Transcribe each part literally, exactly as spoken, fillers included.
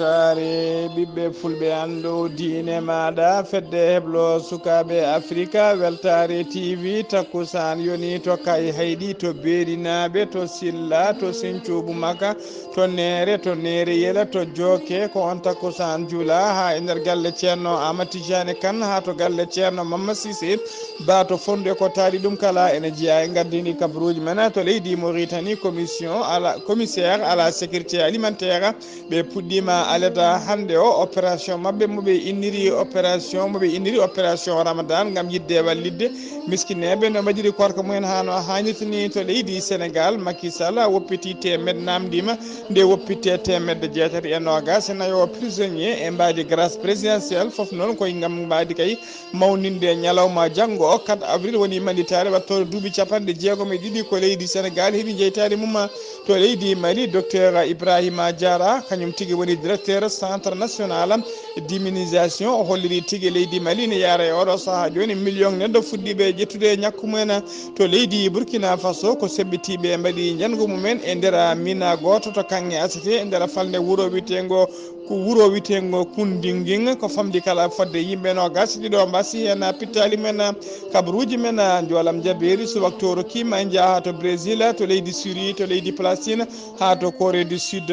Weltaare ɓiɓɓe fulɓe, anndo diine maaɗa, fedde heblo sukaaɓe Afrika, Weltaare T V, takkusaan yoni to Kay Hayɗi, to Beerinaaɓe, to Silla, to Sinthiou Boumaka, to Neere, to Neere Yela, to Jooke, ko on takkusaan juula haa e nder galle Ceerno Aamadu Tijaani Kan, haa to galle Ceerno Mamma Siise, Ba to Fonndu e ko taari ɗum kala, ene jeyaa e ngardiindi kabaruuji men to leydi Mauritanie, commission à la, commissaire à la sécurité alimentaire, ɓe puɗɗiima alede hannde o opération maɓɓe mo ɓe inniri opération, mo ɓe inniri opération Ramadan, ngam yiɗde wallitde miskineeɓe no mbaɗiri koorka mumen haa no haanirta ni to leydi Sénégal. Macky Sall woppitii teemedde, naamndiima nde woppittee teemedde jeetati e noogaas e nayo prisonnier e mbaadi grâce présidentielle, fof noon koye ngam mbaadi kay mawninde ñalawma janngo o, quatre avril, woni mannitaare wattorde duuɓi capanɗe jeegom e ɗiɗi ko leydi Sénégal heɓi jeytaare mum to leydi Mali. Docteur Ibrahima Diarra, kañum tigi woni directeur Centre National d'Immunisation. O holliri tigi leydi Mali ne yaara e oɗo sahaa jooni million neɗɗo fuɗɗiiɓe ƴettude ñakku mumen to leydi Burkina Faso, ko seɓɓitiiɓe mbaɗi njanngu mumen e nder mina gooto to kaŋŋe asete e nder falnde wuro wiyeteengo ko wuro wiyeteengo Kundinging, ko famɗi kala fodde yimɓe noogaas e ɗiɗo mbasi heen pittaali men, kabaruuji men, Njoolam Jabeeri, Suwaktooro Kiima, njaha to Brésil, to leydi Syrie, to leydi Palestine, haa to Corée du Sud.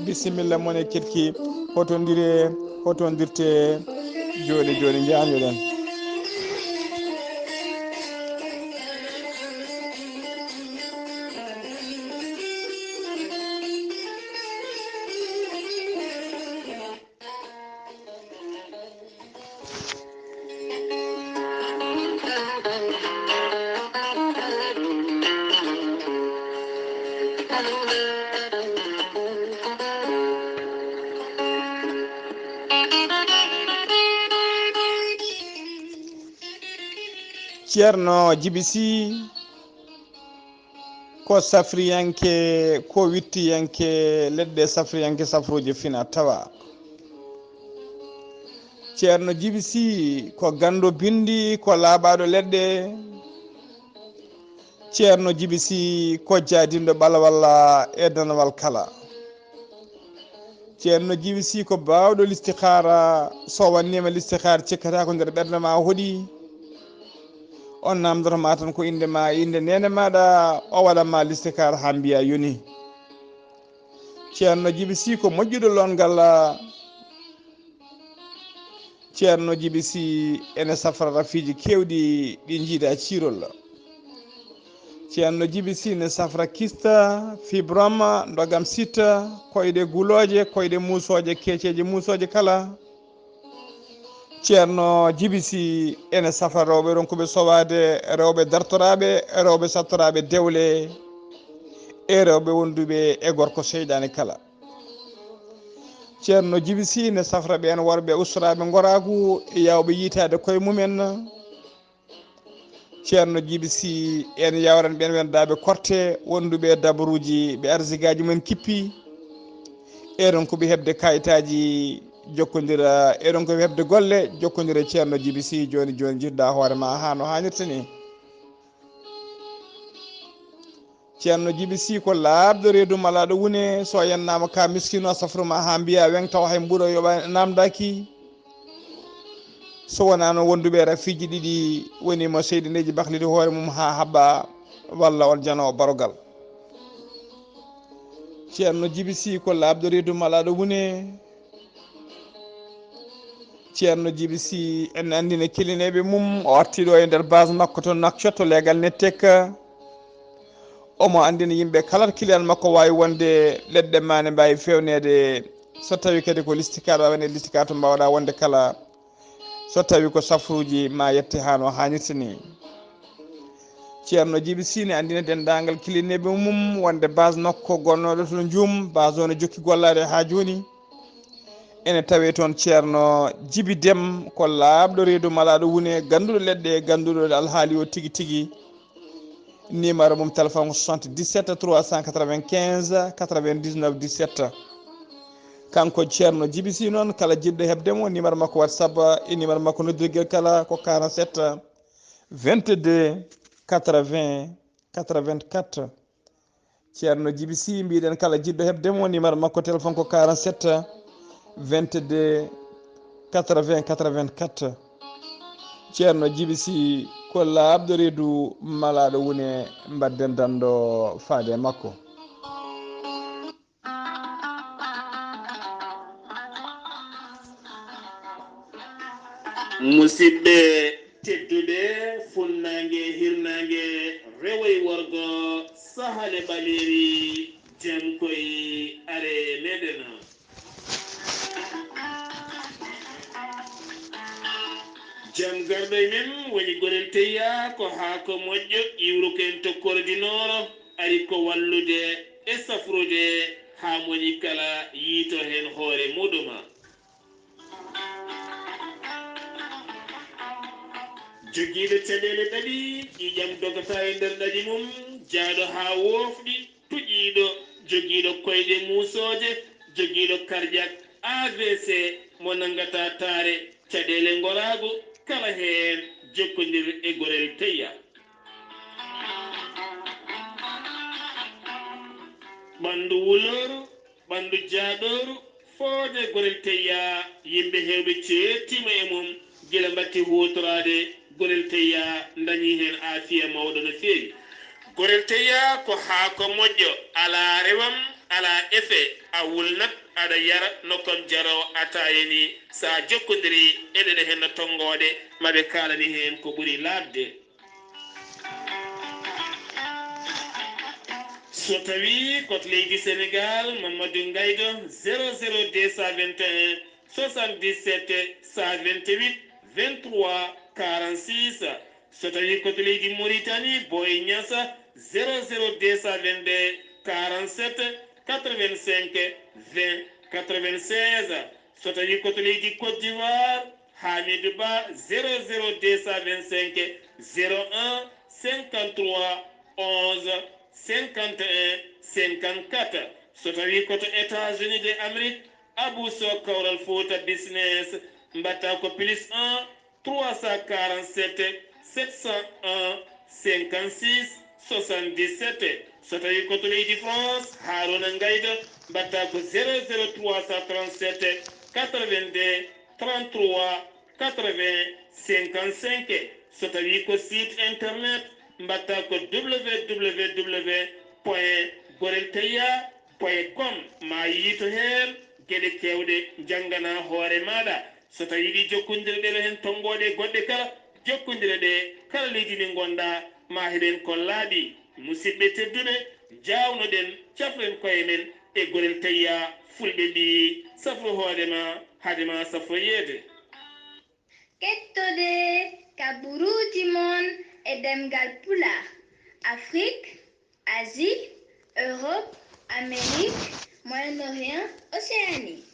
Bisimilla mon e keɗki, hotondire, hotondirte, jooɗe, jooɗe, njaanjoɗen. Ceerno Jibi Sih ko safriyanke, ko wittiyanke leɗɗe safriyanke, safruuji fina tawa. Ceerno Jibi Sih ko ganndo binndi, ko laaɓaaɗo leɗɗe. Ceerno Jibi Sih ko jaadinɗo ɓalawal e danawal kala. Ceerno Jibi Sih ko baawɗo listixaara, so wanniima listixaara cikkata ko nder ɓernde ma hoɗi. On naamndoto ma tan ko innde ma e innde neene maaɗa, o waɗan ma listixaara haa mbiya yoni. Ceerno Jibi Sih ko moƴƴuɗo loongal. Ceerno Jibi Sih ene safra rafiiji keewɗi ɗi njiida ciirol. Ceerno Jibi Sih ne safra kista, fibrome, ndogam sitta, koyɗe gulooje, koyɗe muusooje, keeceeje muusooje kala. Ceerno Jibi Sih ene safra rewɓe ronkuɓe sowaade, rewɓe dartoraaɓe, rewɓe sattoraaɓe dewle, e rewɓe wonduɓe e gorko seyɗaane kala. Ceerno Jibi Sih ne safra ɓeen worɓe ustoraaɓe ngoraagu, e yaawɓe yiytaade koye mumen. Ceerno Jibi Sih ene yawran ɓeen wendaaɓe korte wonduɓe e dabaruuji, ɓe arsigaaji mumen kippi. E ronkuɓe heɓde kayitaaji, jokkondira, e ronkuɓe heɓde golle, jokkondira e Ceerno Jibi Sih jooni jooni, jiɗɗa hoore ma haa no haanirta ni. Ceerno Jibi Sih ko laaɓɗo reedu malaaɗo wune, so a yennaama ka miskino, a safruma haa mbiya weŋ, tawa hay mbuɗo yoɓa naamndaaki. So wonaa noon, wonduɓe e rafiiji ɗiɗi woni mo seydi ndeji baklidi hoore mum haa haɓɓa, walla on jano barogal. Ceerno Jibi Sih ko laaɓɗo reedu malaaɗo wune. Ceerno Jibi Sih ene anndina kilineeɓe mum, o artii ɗo e nder base makko to Nouakchott, to leegal Nettec. Omo anndina yimɓe kala, client makko waawi wonde leɗɗe ma ne mbaawi feewneede, so tawi kadi ko listikaar, waawi wonde listikaar to mbaawɗa wonde kala, so tawi ko safruuji ma yette haa no haanirta ni. Ceerno Jibi Sih ne anndina denndaangal kilineeɓe mum wonde base makko gonnooɗo to Njum, base o ne jokki gollaade haa jooni. Ene tawee toon Ceerno Jibi Dem, ko laaɓɗo reedu malaaɗo wune, gannduɗo leɗɗe, gannduɗo alhaali o tigi tigi. Numéro mum téléphone ko soixante-dix-sept trois cent quatre-vingt-quinze quatre-vingt-dix-neuf dix-sept. Kanko Ceerno Jibi Sih noon, kala jiɗɗo heɓde mo, numéro makko WhatsApp e numéro makko noddirgel kala ko quarante-sept vingt-deux quatre-vingts quatre-vingt-quatre. Ceerno Jibi Sih, mbiɗen kala jiɗɗo heɓde mo, numéro makko téléphone ko quarante-sept vingt-deux quatre-vingts quatre-vingt-quatre. Ceerno Jibi Si ko laaɓɗo reedu malaaɗo wune, mbadden danndo faade e makko. Musidɓe tedduɓe, funnaange, hirnaange, rewo e worgo, sahale ɓaleeri, jam koy are meɗen. Jam garɗo e men woni Gorel Teyya, ko haako moƴƴo, iwruko en to Kordinooro, ari ko wallude e safrude haa moni kala yiito heen hoore muɗum. Jogiiɗo caɗeele ɗaɗi, ƴiiƴam dogata e nder ɗaɗi mum, jaaɗo haa woofɗi, tuƴiiɗo, jogiiɗo koyɗe muusooje, jogiiɗo karjak, A V C, mo nanngata taare, caɗeele ngoraagu, kala heen jokkondir e Gorel Teyya. Ɓanndu wulooru, ɓanndu jaaɗooru, foode Gorel Teyya, yimɓe heewɓe ceettiima e mum, gila mbatti huutoraade Gorel Teyya, ndañi heen aafiya mawɗo no feewi. Gorel Teyya ko haako moƴƴo, alaa rewam, alaa efe, a wulnat, aɗa yara, nokkam jaroowo ataaya ni, so a jokkondirii e ɗeɗe heen no tonngooɗe, ma ɓe kaalani heen ko ɓuri laaɓde. So tawii ko to leydi Senegaal, Mamadou Ngaydo, zéro zéro deux cent vingt et un soixante-dix-sept cent vingt-huit vingt-trois quarante-six. So tawii ko to leydi Mauritanie, Boy Niassa, zéro zéro deux cent vingt-deux quarante-sept quatre-vingt-cinq vingt quatre-vingt-seize. So tawii ko to leydi Côte d'Ivoire, Hamidou Ba, zéro zéro deux cent vingt-cinq zéro un cinquante-trois onze cinquante et un cinquante-quatre. So tawii ko to États-Unis de Amérique, Abou Sow Kawral Fouta Business, mbaɗta ko plus un trois cent quarante-sept sept cent un cinquante-six soixante-dix-sept. So tawii ko to leydi France, Harouna Ngaydo, mbaɗta ko zéro zéro trois cent trente-sept quatre-vingt-deux trente-trois quatre-vingts cinquante-cinq. So tawii ko site internet, mbaɗta ko www.gorelteyya.com, ma yiito heen geɗe keewɗe, njanngana hoore maaɗa. So tawii yiɗi jokkondirde ɗeɗo heen tonngooɗe e goɗɗe kala, jokkondire ɗe kala leydi ndi ngonɗa, ma heɓen ko laaɓi. Musidɓe tedduɓe, njaawnoɗen, cafren koye men e Gorel Teyya, fulɓe mbii, safru hoore ma, hade ma safroyeede. Kettode kaburuuji mon e ɗemngal Pulaar, Afrik, Asie, Europe, Amérique, Moyen-Orient, Océanie.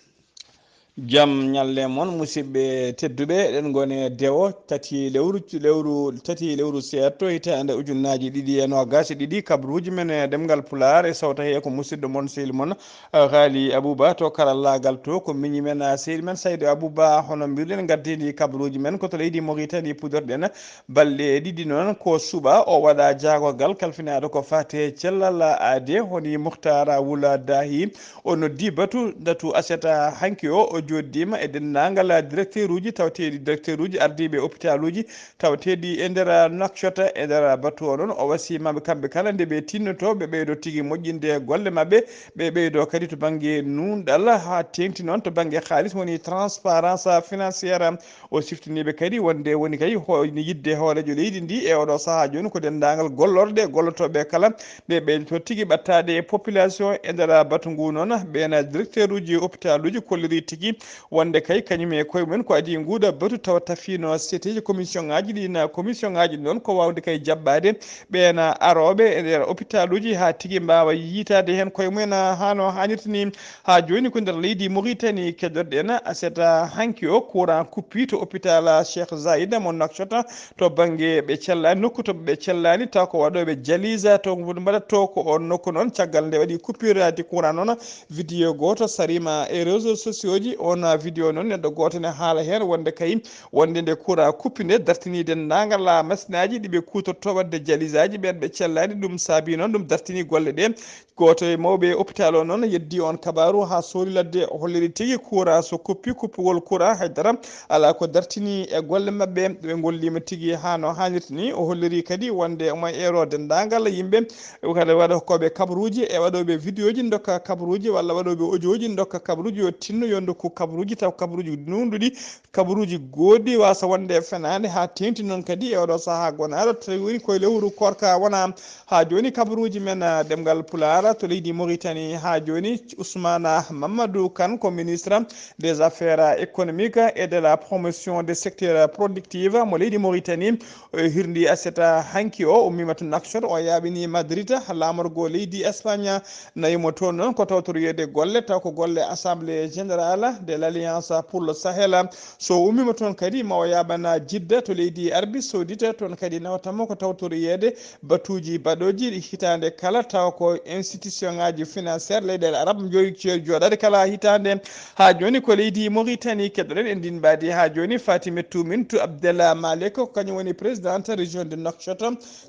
Jam ñalle mon, musidɓe tedduɓe, eɗen ngoni e dewo tati lewru, lewru, tati lewru seeɗto, hitaande ujunnaaji ɗiɗi e noogaas e ɗiɗi, kabaruuji men e ɗemngal Pulaar e sawta he ko musidɗo mon, sehil mon, Haali Abuba to karallaagal to, ko miñi men, sehil men Saydu Abuba, hono mbiruɗen, ngaddini kabaruuji men ko to leydi Moritani, puɗɗorɗen balɗe ɗiɗi noon ko suɓa o waɗa jaagorgal kalfinaaɗo ko faati e cellal aade, woni Muhtar Wula Dahi. O noddi batu, datu aset hanki o, o jooɗdiima e denndaangal directeur uji, tawateeɗi directeur uji, ardiiɓe hôpital uji, tawateeɗi e nder Nouakchott. E nder batu o noon, o wasiima ɓe kamɓe kala nde ɓe tinnoto, ɓe ɓeydo tigi moƴƴinde golle maɓɓe, ɓe ɓeydo kadi to bannge nuunɗal, haa teeŋti noon to bannge haalis, woni transparence financière. O siftini ɓe kadi wonde woni kay ho-, yiɗde hooreejo leydi ndi e oɗo sahaa jooni ko denndaangal gollorɗe, gollotooɓe kala nde ɓeydoto tigi ɓattaade e population. E nder batu ngu noon, ɓeen directeur uji hôpital uji kolliri tigi wonde kay kañum e koye mumen ko adii nguuɗa batu, tawa tafiino seeteeji commission ŋaaji ɗi, na commission ŋaaji ɗi noon ko waawde kay jaɓɓaade ɓeen arooɓe e nder hôpital uji haa tigi mbaawa yiitaade heen koye mumen, haa no haanirta ni. Haa jooni ko nder leydi Mauritanie keddorɗen aset hanki o, courant kuppi to hôpital Cheikh Zayed mo Nouakchott to bannge ɓe cellaani, nokku to ɓe cellaani, taw ko waɗooɓe dialyse to mbaɗa to ko on nokku noon. Caggal nde waɗi coupure de courant noon, vidéo gooto sariima e réseaux sociaux ji, On, ah, vidéo noon, neɗɗo gooto ne haala heen wonde kay, wonde nde courant kuppi nde dartini denndaangal, ah, masinaaji ɗi ɓe kuutortoo waɗde jalisaaji, ɓeen ɓe cellaani. Ɗum saabii noon, ɗum dartini golle ɗe. Gooto e mawɓe hôpital o noon yeddi on kabaaru haa sooli ladde, o holliri tigi courant so kuppi, kuppugol courant haydara alaa ko dartini e golle maɓɓe. Ɓe ngolliima tigi haa no haanirta ni. O holliri kadi wonde omo eero denndaangal yimɓe kala waɗa koɓe kabaruuji e waɗooɓe vidéoji ndokka kabaruuji walla waɗooɓe audioji ndokka kabaruuji yo tinno yo ndokku kabaruuji taw kabaruuji nuunɗuɗi, kabaruuji goɗɗi wasa wonde fenaande haa teeŋti noon kadi e oɗo sahaa gonaaɗo tawi woni koye lewru koorka wona haa jooni kabaruuji men, ah, ɗemngal Pulaar to leydi Mauritanie haa jooni. Ousmane Mamadou Kane ko ministre des affaires économiques et de la promotion des secteurs productifs mo leydi Mauritanie. E hirndi aset hanki o ummiima to Nouakchott, o yaaɓini Madrid, laamorgo leydi Espagne nayi mo toon noon ko tawtoriyeede golle, taw ko golle Assemblée Générale de l'Alliance pour le Sahel. So ummiima toon kadi ma o yaaɓana Jidda to leydi Arabie Saoudite, toon kadi nawata mo ko tawtoriyeede batuuji baɗooji ɗi hitaande kala, taw ko institution ŋaaji financière leyɗeele Arab njoyi jooɗaade kala hitaande. Haa jooni ko leydi Mauritanie keɗoɗen e ndin mbaadi. Haa jooni Fatimatu Mintu Abdel Malik, ko kañum woni présidente région de Nouakchott.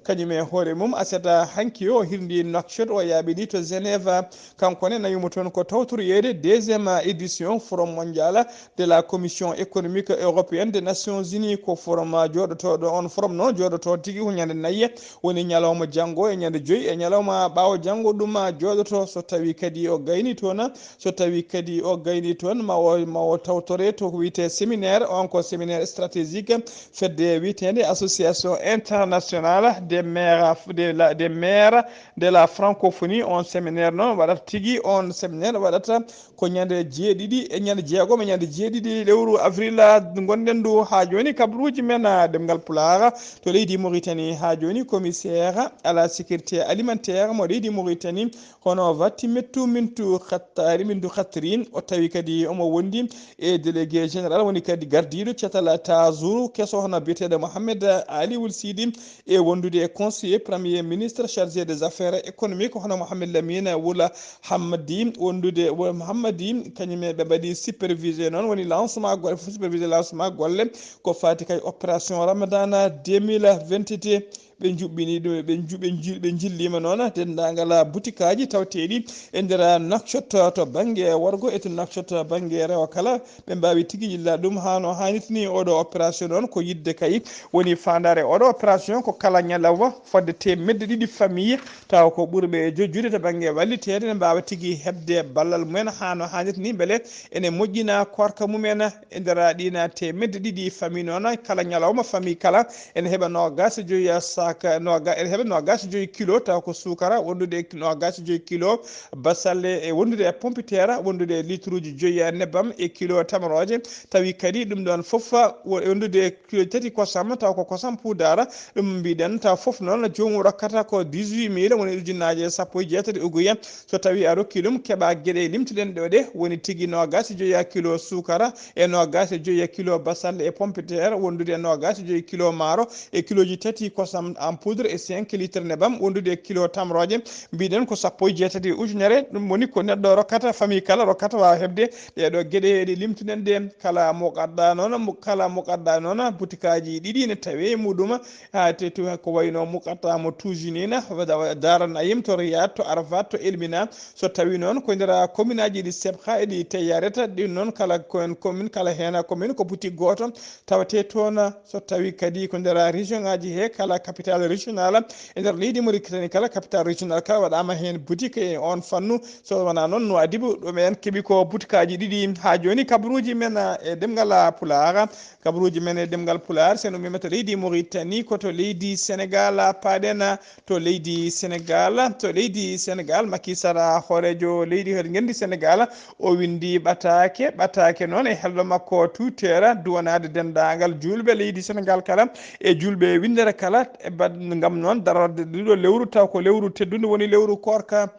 Kañum e hoore mum, aset hanki o hirndi Nouakchott, o yaaɓini to Genève. Kanko ne, nawii mo toon ko tawtoriyeede deuxième édition Forum mondial de la Commission économique européenne des Nations Unies. Ko forum jooɗotooɗo, on forum noon jooɗotoo tigi ko ñande nayi, woni ñalawma janngo e ñande joyi e ñalawma ɓaawo janngo ɗum jooɗotoo. So tawii kadi o gayni toon, so tawii kadi o gayni toon, ma o, ma o tawtore to ko wiyetee séminaire, on ko séminaire stratégique fedde wiyeteende Association internationale des maires de la, des maires de la francophonie. On séminaire noon waɗata tigi, on séminaire waɗata ko ñande jeeɗiɗi e ñande jeegom e ñande jeeɗiɗi lewru avril, ah, ngonɗen ndu. Haa jooni kabaruuji men, ah, ɗemngal Pulaar to leydi Mauritanie. Haa jooni commissaire à la sécurité alimentaire mo leydi Mauritanie, hono Vati Mettu Mintu Khattari, Mintu Khatri, o tawi kadi omo wondi e délégué général, woni kadi gardiiɗo catal Tazuru keso, hono biyeteeɗo Mohamed Ali Wul Sidi, e wondude e conseiller premier ministre chargé des affaires économiques, hono Mohamed Lamine Wula Hammadi, wondude wo-, Hammadi, kañum e ɓe mbaɗi supervisé noon, woni lancement golle, supervisé lancement golle ko faati kay opération Ramadana deux mille vingt et un. Ɓe njuɓɓini ɗum, ɓe nju-, ɓe nji-, ɓe njilliima noon denndaangal butikaaji tawteeɗi e nder Nouakchott to bannge worgo e to Nouakchott bannge rewo kala. Ɓe mbaawi tigi yilla ɗum haa no haanirta ni. Oɗo opération noon ko yiɗde kay woni faandaare oɗo opération ko kala ñalawma fodde teemedde ɗiɗi famille taw ko ɓurɓe jojjude to bannge walliteede ne mbaawa tigi heɓde ballal mumen haa no haanirta ni, mbele ene moƴƴina koorka mumen. E nder ɗiin teemedde ɗiɗi famille noon, kala ñalawma famille kala ene heɓa noogaas e joyi sac, nooga-, ene heɓa noogaas e joyi kilo, taw ko suukara wondude e noogaas e joyi kilo, basalle e wondude e pompiteer, wondude e litruuji joyi e nebbam e kilo tamarooje. Tawi kadi ɗum ɗoon fof wo-, wondude e kilo tati kosam, taw ko kosam puudara, ɗum mbiɗen, taw fof noon joomum rokkata ko dix-huit mille, woni ujunnaaje sappo e jeetati uguya. So tawi a rokki ɗum, keɓa geɗe limtuɗen ɗo ɗe, woni tigi noogaas e joyi kilo suukara, e noogaas e joyi kilo basalle e pompiteer, wondude e noogaas e joyi kilo maaro, e kiloji tati kosam en poudre e cinq litres nebam, wondude e kilo tamrooje. Mbiɗen ko sappo e jeetati ujunere, ɗum woni ko neɗɗo rokkata, famille kala rokkata, waawa heɓde ɗee ɗoo geɗe ɗe limtuɗen ɗe. Kala mo gadda noon, mo, kala mo gadda noon, butikaaji ɗiɗi ne tawe e muɗum, haa te to ko wayno Muqatta mo Tujinina, wada, wada Daaran Ayim, to Riyad, to Arafat, to Elmina. So tawi noon ko nder commune aji ɗi Sebha e ɗi Teyareta, ɗin noon kala ko en commune, kala heen commune ko boutique gooto tawate toon. So tawi kadi ko nder région aji he, kala capitale régionale e nder leydi Mauritanie, kala capitale régionale kala waɗaama heen boutique e on fannu. So wonaa noon, no adibu ɗum en keɓi ko butikaaji ɗiɗi. Haa jooni kabaruuji men e ɗemngal Pulaar, kabaruuji men e ɗemngal Pulaar, sen ummiima to leydi Mauritanie, ko to leydi Sénégal paaɗen. To leydi Sénégal, to leydi Sénégal, Macky Sall, hooreejo leydi, hooreejo ngenndi Sénégal, o winndi ɓataake, ɓataake noon e hello makko Twitter, duwanaade denndaangal juulɓe leydi Sénégal kala e juulɓe winndere kala, e bad-, ngam noon darorde ɗiɗo lewru, taw ko lewru teddundu woni lewru koorka.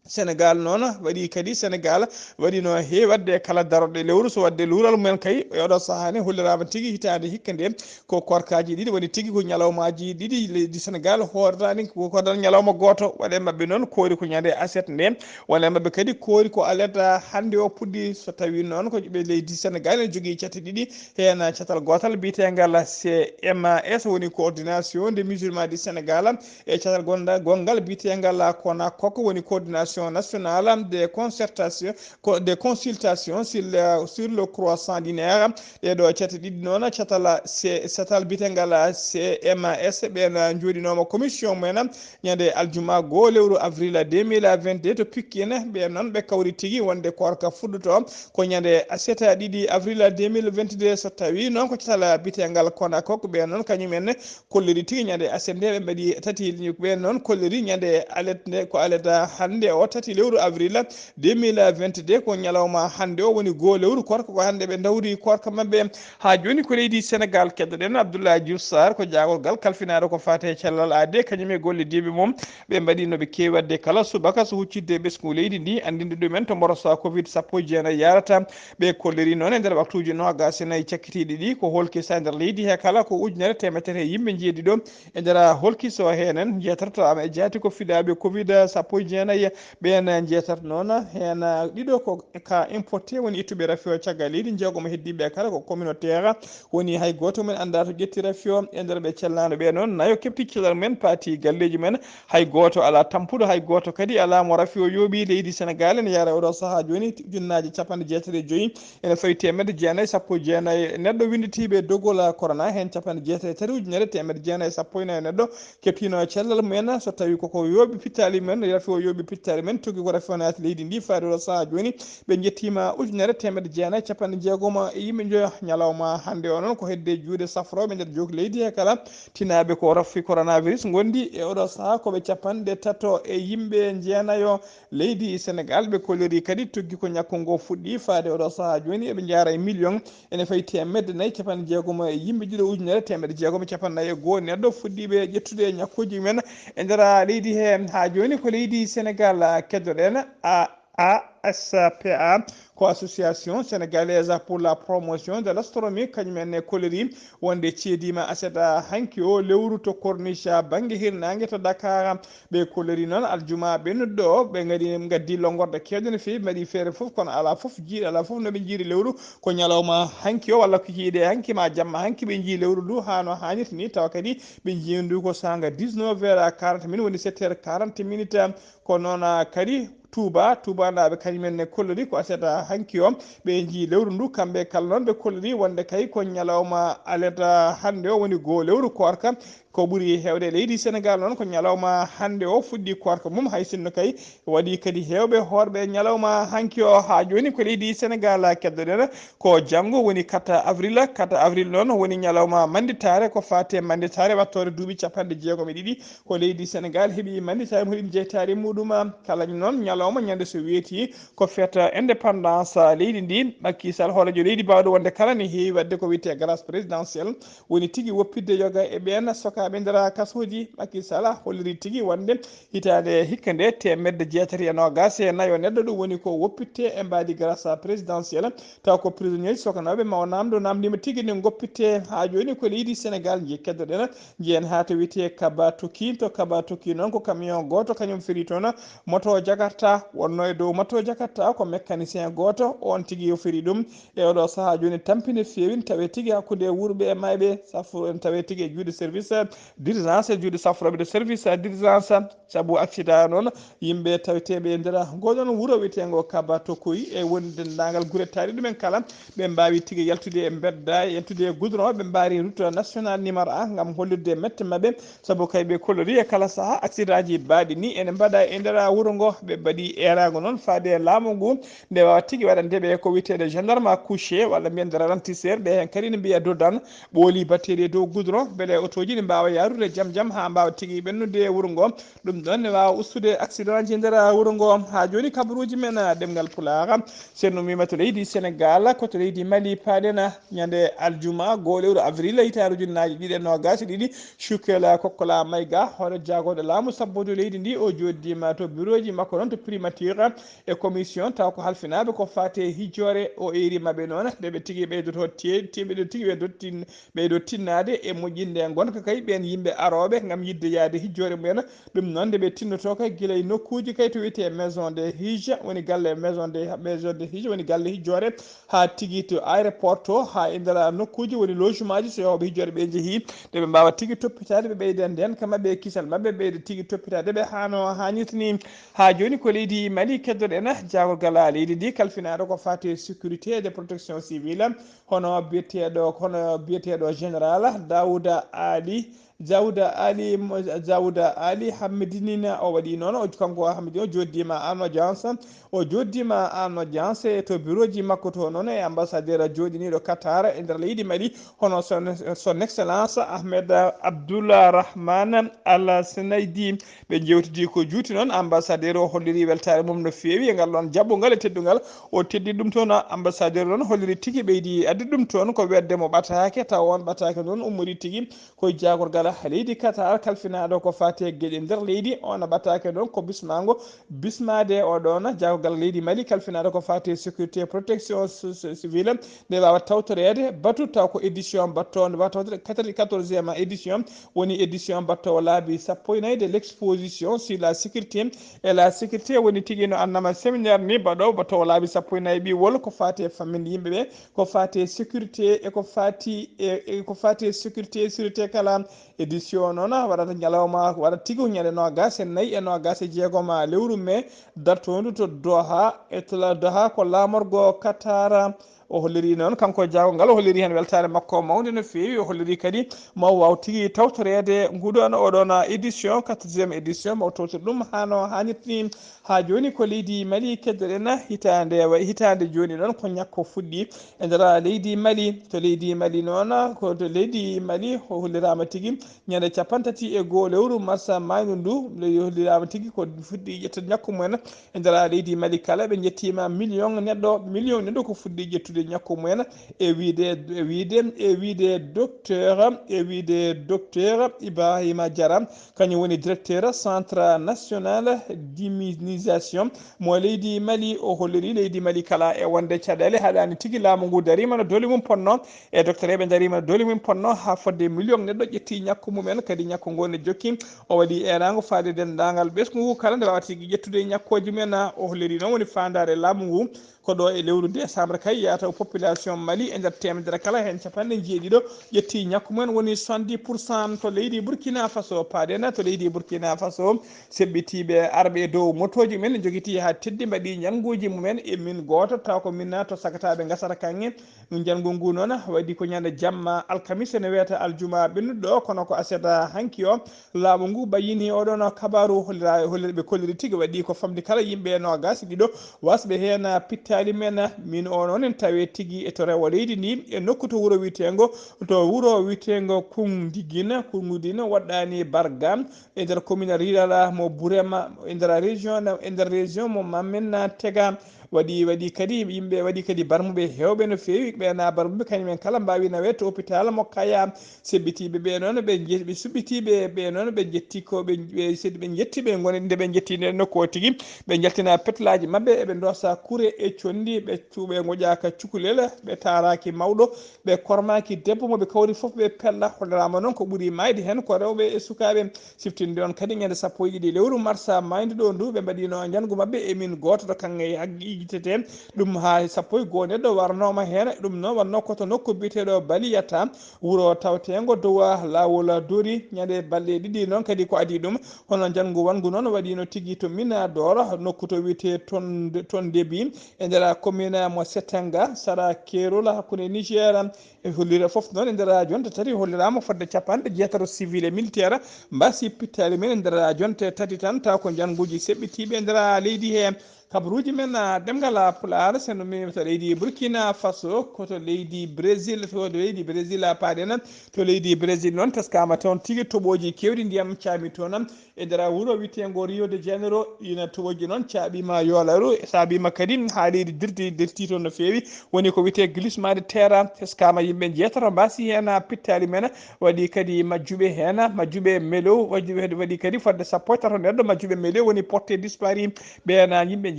Sénégal noon waɗi kadi, Sénégal waɗi no heewi waɗde e kala darorɗe lewru, so waɗde luural mumen kay e oɗo sahaa ne holliraama tigi hitaande hikka nde ko korkaaji ɗiɗi woni tigi, ko ñalawmaaji ɗiɗi leydi Sénégal hoorata ni ko kodan ñalawma gooto. Won e maɓɓe noon koori ko ñande aset nde, won e maɓɓe kadi koori ko alet hannde o puɗɗi. So tawii noon ko ɓe leydi Sénégal ene jogii cate ɗiɗi, heen catal gootal biyeteengal C M A S woni coordination des musulmans du Sénégal, e catal gonɗa- gonngal biyeteengal Kona Koko woni coordination nationale de concertation, co- de consultation sur le, sur le croissant dinaire. Ɗee ɗo cate ɗiɗi noon, catal C- catal biyeteengal C M A S ɓeen njooɗinooma commission mumen ñande aljuma goo lewru avril deux mille vingt-deux to Pikine. Ɓeen noon ɓe kawri tigi wonde koorka fuɗɗoto ko ñande aset ɗiɗi avril deux mille vingt-deux. So tawii noon ko catal biyeteengal Kona Koko ɓeen noon kañum en kolliri tigi ñande aset nde ɓe mbaɗi tati liñi ɓeen noon kolliri ñande alet nde ko alet hannde o tati lewru avril deux mille vingt-deux, ko ñalawma hannde o woni goo lewru koorka ko hannde ɓe ndawri koorka maɓɓe. Haa jooni ko leydi Sénégal keddoɗen Abdoulaye Diouf Sarr ko jaagorgal kalfinaaɗo ko faati e cellal aade kañum e gollodiiɓe mum. Ɓe mbaɗi no ɓe keewi waɗde kala subaka so huccitde e ɓesngu leydi ndi, anndinde ɗumen to mborosa covid sappo e jeenayi yarata. Ɓe kolliri noon e nder waktuuji noogaas e nayi cakkitiiɗi ɗi ko holkisa e nder leydi he kala ko ujunere teemedere e yimɓe njeeɗiɗo e nder holkiso henen njeetato ama e jaati ko fiɗaaɓe covid sappo e jeenayi. Ɓeen njeetato noon heen ɗiɗo ko ka importé woni ittuɓe rafi o caggal leydi, jeegomo heddiiɓe kala ko communautaire. Woni hay gooto mum en anndaa to ƴetti rafi o e nder ɓe cellaano ɓe noon nayo keɓti cellal mumen paati galleeji mumen. Hay gooto alaa tampuɗo, hay gooto kadi alaa mo rafi o yooɓi. Leydi Sénégal ene yahra oɗo sahaa jooni ujunnaaje capanɗe jeetati e joyi ene fawi teemedde jeenayi sappo e jeenayi neɗɗo winnditiiɓe dogol corona, heen capanɗe jeetati e tati ujunere teemedde jeenayi sappo e nayi neɗɗo keɓtiino cellal mumen. So tawii koko yooɓi pittaali mumen, rafi o yooɓi pittaali mumen, tuggi ko rafi o naati leydi ndi faade oɗo sahaa jooni, ɓe njettiima ujunere teemedde jeenayi capanɗe jeegom e yimɓe njoyo. Ñalawma hannde o noon ko hedde juuɗe safrooɓe nder jook leydi he kala tinaaɓe ko rafi coronavirus ngondi e oɗo sahaa ko ɓe capanɗe tato e yimɓe jeenayo. Leydi Sénégal ɓe kolliri kadi tuggi ko ñakku ngo fuɗɗi faade oɗo sahaa jooni eɓe njaara e million ene fayi teemedde nayi capanɗe jeegom e yimɓe ɗiɗo ujunere teemedde jeegom e capanɗe nayi e goo neɗɗo fuɗɗiiɓe ƴettude ñakkuuji mumen e nder leydi he. Haa jooni ko leydi Sénégal keddoɗen a A S P A ko Association Sénégalaise pour la Promotion de l'Astronomie, kañum en ne kolliri wonde ceediima aset hanki o lewru to Corniche bannge hirnaange to Dakar. Ɓe kolliri noon aljuma ɓennuɗo o, ɓe ngadi ngaddi lonngorɗe keewɗe no feewi, mbaɗi feere fof, kono alaa fof jiiɗi, alaa fof no ɓe njiiri lewru. Ko ñalawma hanki o walla ko hiiɗe hanki ma jamma hanki ɓe njii lewru ndu haa no haanirta ni, tawa kadi ɓe njii ndu ko saanga dix-neuf heures quarante minutes, woni sept heures quarante minutes. Ko noon kadi Touba, Touba naaɓe kañum en ne kolliri ko aset hanki o ɓe njii lewru ndu. Kamɓe kala noon ɓe kolliri wonde kay ko ñalawma alet hannde o woni goo lewru koorka. Ko ɓuri heewde e leydi Sénégal noon ko ñalawma hannde o fuɗɗi koorka mum, hay sinno kay waɗi kadi heewɓe hoorɓe ñalawma hanki o. Haa jooni ko leydi Sénégal keddoɗen, ko janngo woni quatre avril. Quatre avril noon woni ñalawma mannditaare ko faati e mannditaare wattoore duuɓi capanɗe jeegom e ɗiɗi ko leydi Sénégal heɓi mannditaare mo ɗiɗi jeytaare muɗum. Kala noon ñalawma ñande so weeti ko fête indépendance leydi ndi. Macky Sall hooreejo leydi baawɗo wonde kala ne heewi waɗde ko wiyetee grâce présidentielle, woni tigi woppitde yoga e ɓeen sokaaɓe nder kasooji. Macky Sall holliri tigi wonde hitaande hikka nde teemedde jeetati e noogaas e nayo neɗɗo, ɗum woni ko woppitte e mbaadi grâce présidentielle, taw ko prisonnier sokanooɓe maw naamdo naamndiima tigi nde goppitte. Haa jooni ko leydi Sénégal nji keddoɗen, njiyen haa to wiyetee Kaba Toki. To Kaba Toki noon ko camion gooto kañum feri toon moto Jakarta, wonno e dow moto Jakarta ko mécanicien gooto, oon tigi o feri ɗum. E oɗo sahaa jooni tampini feewin tawe tigi hakkunde wurɓe e mayɓe, safo en tawe tigi e juuɗe service d'urgence, e juuɗe safrooɓe de service d'urgence. Sabu accident noon, yimɓe taweteeɓe e nder ngoɗon wuro wiyeteengo Kaba Tokoy e woni denndaangal gure taariɗe ɗumen kala, ɓe mbaawi tigi yaltude e mbedda, yaltude e goudron, ɓe mbaari route nationale numéro un ngam hollirde mette maɓɓe. Sabu kay ɓe kollori e kala sahaa accident ji baaɗi ni ene mbaɗa e nder wuro ngo, ɓe mbaɗi eeraango noon faade e laamu ngu, nde waawa tigi waɗande ɓe ko wiyeteeɗo gendarme couché, walla mbiyen dara ralentisseur, ɓe heen kadi ne mbiya dodan, ɓooli batteeri e dow goudron, mbele otooji ne mbaawa yaarude jam jam haa mbaawa tigi ɓennude e wuro ngo. Ɗum ɗoon ne waawa ustude accident ji nder wuro ngo. Haa jooni kabaruuji men, ah, ɗemngal Pulaar, Ceerno wiima to leydi Senegaal, ko to leydi Mali paaɗen, ah, ñande aljuma, goo lewru avril, hitaande ujunnaaji ɗiɗi e noogaas e ɗiɗi, Cukel Kokkola Mayga, hoore jaagorɗo laamu sabboodu leydi ndi, o jooɗdiima to birooji makko ɗoon to primature e commission, taw ko halfinaaɓe ko faati e hijjoore. O eeri maɓɓe noon, nde ɓe tigi ɓeydoto tie-, tie-, ɓe tigi ɓe dottin-, ɓeydo tinnaade e moƴƴinde ngonka kay ɓeen yimɓe arooɓe ngam yiɗde yahde hijjoore mumen. Ɗum noon, nde ɓe tinnotoo kay gila e nokkuuji kay to wiyetee maison de hijja, woni galle maison de, maison de hijja, woni galle hijjoore, haa tigi to aéroport to, haa e nder nokkuuji woni logement ji, so yahooɓe hijjoore ɓe njehii, nde ɓe mbaawa tigi toppitaade, ɓe ɓeyda ndeenka maɓɓe e kisal maɓɓe, ɓeyda tigi toppitaade ɓe haa no haanirta ni. Haa jooni ko leydi Mali keddoɗen, jaagorgal leydi ndi kalfinaaɗo ko faati e sécurité et de protection civile, hono biyeteeɗo, hono biyeteeɗo général Daouda Ali, Daouda Ali, Daouda Ali Hamidinina, o waɗi noon, o, kanko Hamidine, o jooɗdiima en audience, o jooɗdiima en audience e to bureau ji makko to noon e ambassadeur jooɗiniiɗo Qatar e nder leydi Mali, hono son, son excellence Ahmed Abdullah Rahman Al Senaydi. Ɓe njeewtidi ko juuti noon, ambassadeur o holliri weltaare mum no feewi e ngal ɗoon jaɓɓungal e teddungal. O teddi ɗum toon, ambassadeur noon holliri tigi ɓeydi addi ɗum toon ko wedde mo ɓataake, tawa on ɓataake noon ummori tigi ko jaagorgal leydi Qatar kalfinaaɗo ko faati e geɗe nder leydi. On ɓataake noon ko bismaango, bismaade o ɗoon jaagorgal leydi Mali kalfinaaɗo ko faati e sécurité protection so-, so-, civile, nde waawa tawtoreede batu taw ko édition battoonde, waawa tawtoreede quatre-vingt-quatorzième édition, woni édition battoowo laabi sappo e nayi de l'exposition sur la sécurité et la sécurité, woni tigi no annama séminaire ni baɗo battoowo laabi sappo e nayi ɓiwol ko faati e famminde yimɓe ɓe, ko faati e sécurité e ko faati e, e ko faati e sécurité, sécurité kala. Édition noon waɗata ñalawma, waɗa tigi ko ñande noogaas e nayi e noogaas e jeegom lewru mai, dartoondu to Doha, e to la-, Doha ko laamorgo Qatar. O holliri noon, kanko e jaagorgal, o holliri heen weltaare makko mawnde no feewi. O holliri kadi ma o waaw tigi tawtoreede nguɗoon oɗoon édition, quatrième édition, ma o tawtor ɗum haa no haanirta ni. Haa jooni ko leydi Mali keddoɗen hitaande, wa-, hitaande jooni noon ko ñakko fuɗɗi e nder leydi Mali. To leydi Mali noon, ko to leydi Mali o holliraama tigi ñande cappanɗe tati e goo lewru marsa maaynu ndu, o holliraama tigi ko fuɗɗi ƴettude ñakku mumen e nder leydi Mali kala. Ɓe njettiima million neɗɗo, million neɗɗo ko fuɗɗi ƴettude ñakku mumen e wiide, e wiide, e wiide docteur, e wiide docteur Ibrahima Diarra, kañum woni directeur Centre National d'Immunisation mo leydi Mali. O holliri leydi Mali kala e wonde caɗeele haɗaani tigi laamu ngu dariima no doole mum ponno, e docteur eɓe dariima no doole mum ponno, haa fodde million neɗɗo ƴetti ñakku mumen, kadi ñakku ngu ne jokki. O waɗi eeraango faade denndaangal ɓesngu ngu kala nde waawa tigi ƴettude ñakkooji mumen. O holliri noon woni faandaare laamu ngu. Ko ɗo e lewru décembre kay yahata o population Mali e nder teemedere kala heen capanɗe jeeɗiɗo ƴetti ñakku mumen, woni soixante-dix pour cent. To leydi Burkina Faso paaɗen, to leydi Burkina Faso seɓɓitiiɓe arɓe e dow motooji mumen jogiti haa teddi mbaɗi njannguuji mumen e min gooto taw ko min to sagataaɓe ngasata kaŋŋe. Njanngu ngu noon waɗi ko ñande jamma alkamisa ne wiyata aljuma ɓennuɗo, kono ko aset hanki o laamu ngu bayyini oɗon kabaaru hollira-, hollirɓe kolliri tigi waɗi ko famɗi kala yimɓe noogaas e ɗiɗo wasɓe heen pittaali men. Min o noon en tawe tigi e to rewo leydi ndi e nokku to wuro wiyeteengo, to wuro wiyeteengo Kundigina, Kungudina waɗɗaani Barga e nder commune rurale mo Burema e nder région, e nder région mo Mamina Tega. Waɗi, waɗi kadi yimɓe, waɗi kadi barmuɓe heewɓe no feewi, ɓe na barmuɓe kañum en kala mbaawi naweede to hôpital mo Kaya. Seɓɓitiiɓe ɓe noon ɓe nje-, ɓe suɓɓitiiɓe ɓe noon ɓe njetti ko ɓe, ɓe sedi ɓe njetti ɓe ngoni nde ɓe njetti nde nokku o tigi. Ɓe njaltina petlaaji maɓɓe, eɓe ndoosa kure e conndi, ɓe cu-, ɓe ngoƴaaka cukalel, ɓe taaraaki mawɗo, ɓe kormaaki debbo mo ɓe kawri fof ɓe pella. Holliraama noon ko ɓuri maayde heen ko rewɓe e sukaaɓe. Siftinde on kadi ñande sappo e ɗiɗi lewru marsa maaydu ɗo ndu ɓe mbaɗino njanngu maɓɓe e min gooto to kaŋŋe haggi yejjitete ɗum haa sappo e goo neɗɗo warnooma heen. Ɗum noon wannoo ko to nokku biyeteeɗo Baliyata, wuro tawteengo dow laawol Dori. Ñande balɗe ɗiɗi noon kadi ko adii ɗum, hono njanngu wanngu noon waɗiino tigi to Mina Doro, nokku to wiyetee Ton-, Tondebi, e nder commune mo Setenga, sara keerol hakkunde Niger e hollira fof noon e nder jonte tati holliraama fodde capanɗe jeetato civil e militaire mbaasi pittaali men e nder jonte tati tan, taw ko njannguuji seɓɓitiiɓe e nder leydi he. Kabaruuji men, ah, ɗemngal, ah, Pulaar, so no memi to leydi Burkina Faso, ko to leydi Brésil, to leydi Brésil, ah, paaɗen. To leydi Brésil noon, teskama toon tigi toɓooji keewɗi ndiyam caami toon e nder wuro wiyeteengo Rio de Janeiro, ina toɓooji noon caaɓiima yoolaru, saabiima kadi haa leydi dirti, dirti toon no feewi. Woni ko wiyetee glissement de terre, teskama yimɓe njeetato mbaasi heen, ah, pittaali men, waɗi kadi majjuɓe heen, majjuɓe melo, waɗi, waɗi, waɗi kadi fodde sappo e tato nder ɗo majjuɓe melo woni porté disparu. Ɓeen yimɓe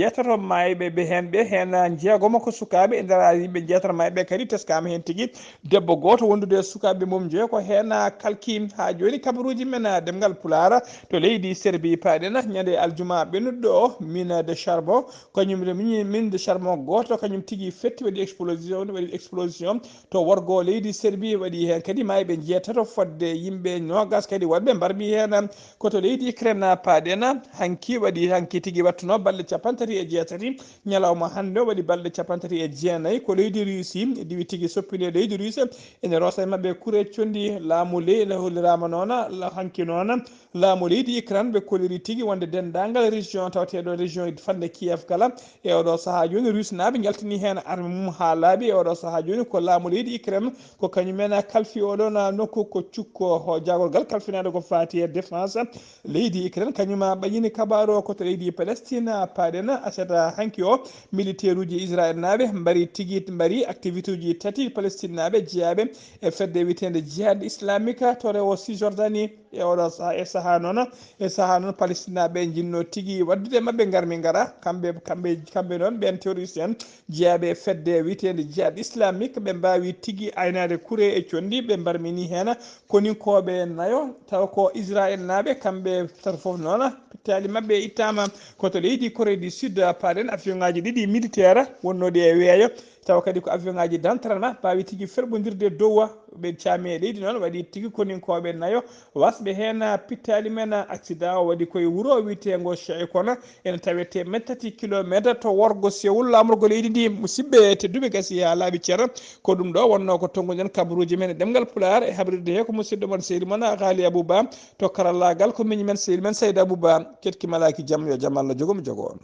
njeetato maayɓe ɓe heen, ɓe heen jeegomo ko sukaaɓe, e nder yimɓe njeetato maayɓe kadi teskama heen tigi debbo gooto wondude e sukaaɓe mum njoyo ko heen kalki. Haa jooni kabaruuji men, ah, ɗemngal Pulaar, to leydi Serbi paaɗen, ñande aljuma ɓennuɗo o, mine de charbon, kañum mine de charbon gooto kañum tigi fetti, waɗi explosion, waɗi explosion to worgo leydi Serbi, waɗi heen kadi maayɓe njeetato, fodde yimɓe noogas kadi woɗɓe mbarmi heen. Ko to leydi Ukraine paaɗen, hanki waɗi, hanki tigi wattuno balɗe cappanɗe tati e jeetati, ñalawma hannde o waɗi balɗe cappanɗe tati e jeenayi. Ko leydi Russie diwi tigi soppinde leydi Russie, ene roosa e maɓɓe kure conndi. Laamu ley ne holliraama noona, la-, hanki noona, laamu leydi Ukraine ɓe koliri tigi wonde denndaangal région tawateeɗo région fannde Kiev kala, e oɗo sahaa jooni, Rusnaaɓe njaltini heen arme mum haa laaɓi. E oɗo sahaa jooni, ko laamu leydi Ukraine, ko kañum en kalfi oɗon nokku, ko cukko ho jaagorgal kalfinaade ko faati e défense leydi Ukraine. Kañum ɓayyini kabaaru o ko to leydi Palestine paaɗen. Aset hanki o, militaire uji Israël naaɓe mbari tigi, mbari activité uji tati Palestine naaɓe jeyaaɓe e fedde wiyeteende Jihad Islamique to rewo Cisjordanie. E oɗo saha, e saha noon, e saha noon, Palestinaaɓe njinnoo tigi waɗdude maɓɓe ngarmi ngara, kamɓe, kamɓe, kamɓe noon, ɓeen terroriste en jeyaaɓe e fedde wiyeteende Jihad Islamique, ɓe mbaawi tigi aynaade kure e conndi, ɓe mbarmini heen koninkooɓe nayo, tawa ko Israël naaɓe, kamɓe tato fof noon, pittaali maɓɓe ittaama ko to leydi Corée du Sud, paaɗen avion ŋaaji ɗiɗi militaire wonnooɗi e weeyo, tawa kadi ko avion ŋaaji d'entraînement, mbaawi tigi ferɓondirde dow, ɓe caami e leydi noon, waɗi tigi koninkooɓe nayo, wasɓe heen pittaali men. Accident o waɗi koye wuro wiyeteengo Cheikhouna, ene tawetee mètre tati kilometre to worgo Séoul, laamorgo leydi ndi. Musidɓe tedduɓe, gasi haa laaɓi cer, ko ɗum ɗo wonnoo ko tonnguɗen kabaruuji men e ɗemngal Pulaar e habrirde he ko musidɗo mon sehil mon Ghali Abou Ba, to karallaagal ko miñi men sehil men Saïd Abou Ba. Ketki malaaki jam, yo jam Allah jogo mo jogo on.